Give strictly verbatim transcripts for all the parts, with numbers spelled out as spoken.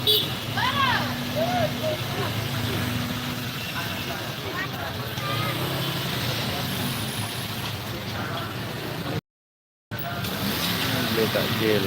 Beli takjil.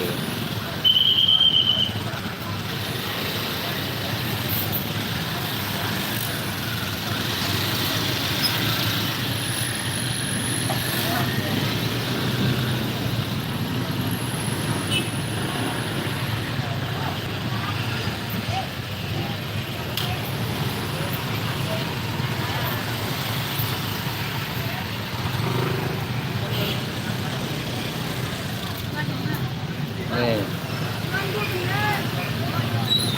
Nih.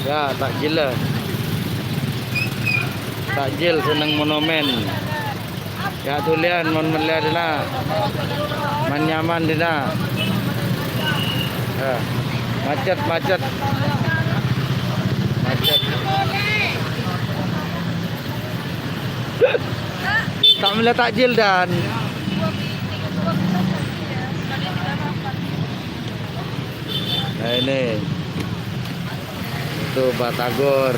Ya, takjil lah. Takjil seneng monumen. Ya, dhuliyân mon mellè dinna'. Man nyaman dinna'. Ya. Macet, macet. Macet. Ta' mellè takjil, Dan. Nah, ini. Itu batagor.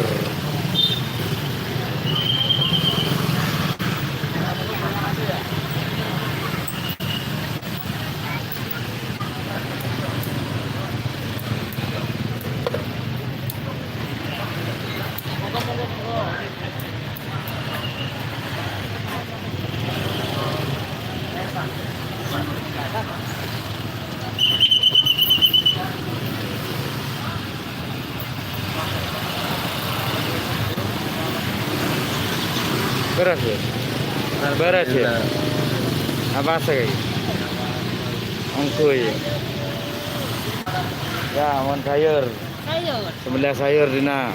Bherrâs, yâ? Bherrâs, yâ? Alhamdulillah. Apa sè, Kak? Ongghu, yâ? Yâ, mon sayur. Sayur. Sè mellè sayur dinna'.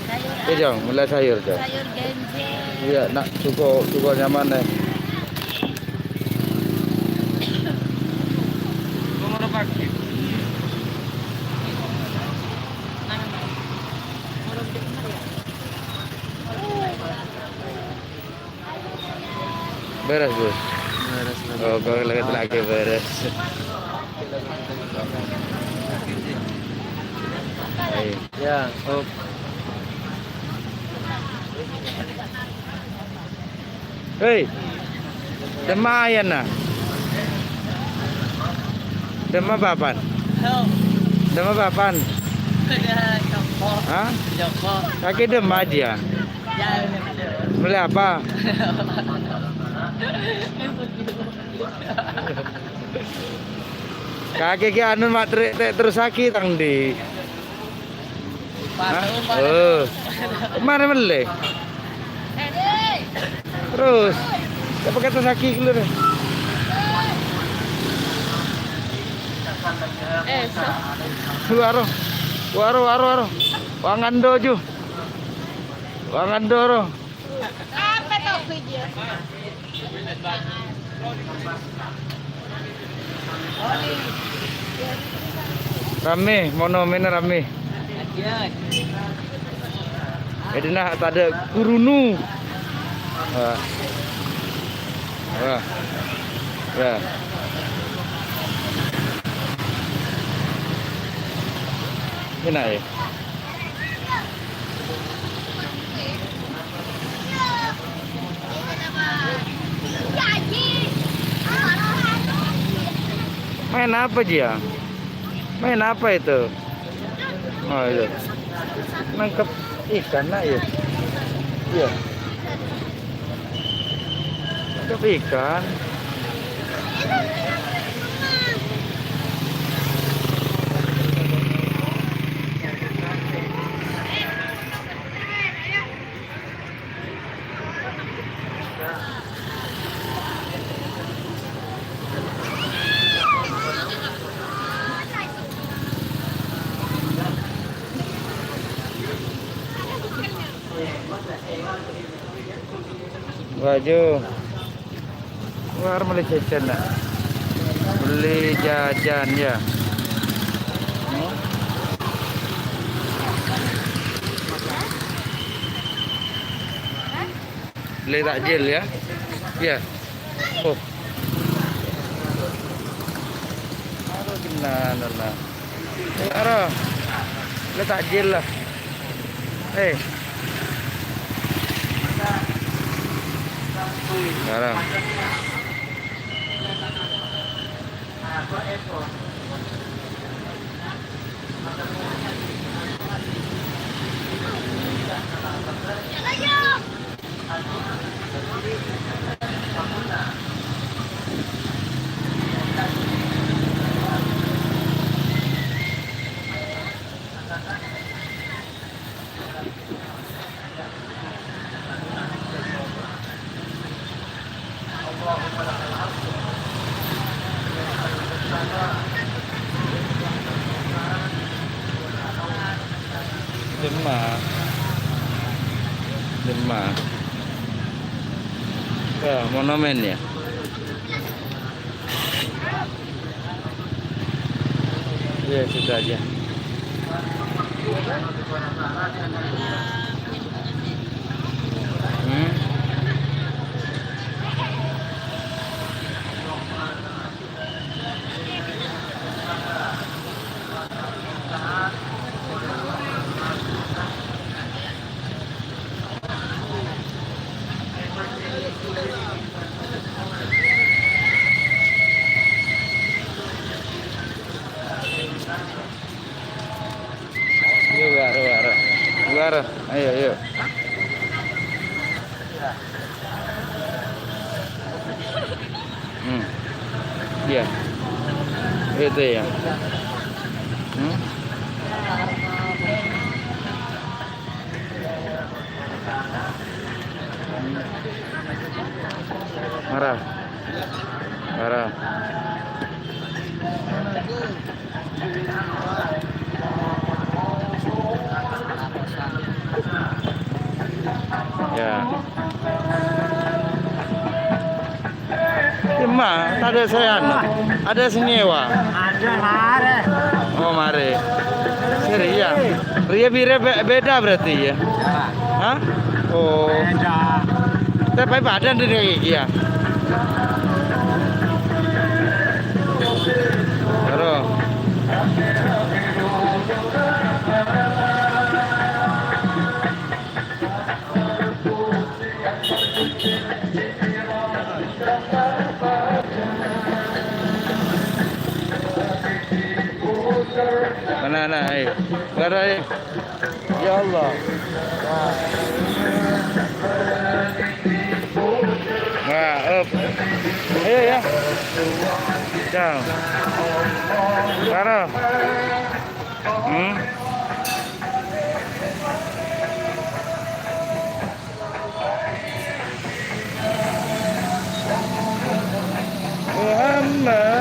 Sayur Iyâ, apa? Jhâng, mellè sayur, Jhâng. Sayur genjer. Iyâ, na', jhuko', jhuko' nyaman, eh. Bherrâs, Bos. Bherrâs, Bos. Oh, kok lagi, lagi bherrâs. Ayo. Ya, oh. Hei. Dimma aènna? Dimma bâbâna? Dimma bâbâna? Hah? Kakè dimma jiyâ? Mellè apa? Kakè kè anu ma' terro-, te-, terrossaghi tang andi'? Hah? Oh. Marè mellè. Terros. Apa kata saki keluar? Eh, so. Waro. Waro, waro, waro. Wangan doju. Wangan doro. Apa tau kerja? Rammè, monumenna rammè. È dinna' tadâ' ghuruna. Wah. Wah. Wah. Èna', yâ. Main apa dia? Main apa itu? Oh, iya. Nangkep ikan, Nak, ya? Iya. Nangkep ikan. Waju. Wah, arèya mellè jhâjhân, Nak. Mellè jhâjhân, ya. Hmm? Mellè takjil, ya. Ya. Oh. Aduh, gimana, Nak? Aduh. Mellè takjil, lah. Eh. Sekarang. Demak. Demak. Ya, monumen ya. Iya, situ aja. Hmm. Ayo, Waro, Waro. Waro, ayo, ayo. Hmm. Iya. Itu ya. Hmm? Mara. Mara. Ya. Cuma, tadâ' sè anu, adâ' sè nyèwa. Adâ' marè. Oh, marè. Sè rèya. Rèya bi' rèya bè-, bhidhâ berarti ya? Ya. Hah? Oh. Bhidhâ. Tapè padâ dâri rèya. Terus. Mana, mana, ayo. Mana, ayo. Ya Allah. Wah, up. Ayo, ya. Jang. Mana? Hmm? Muhammad.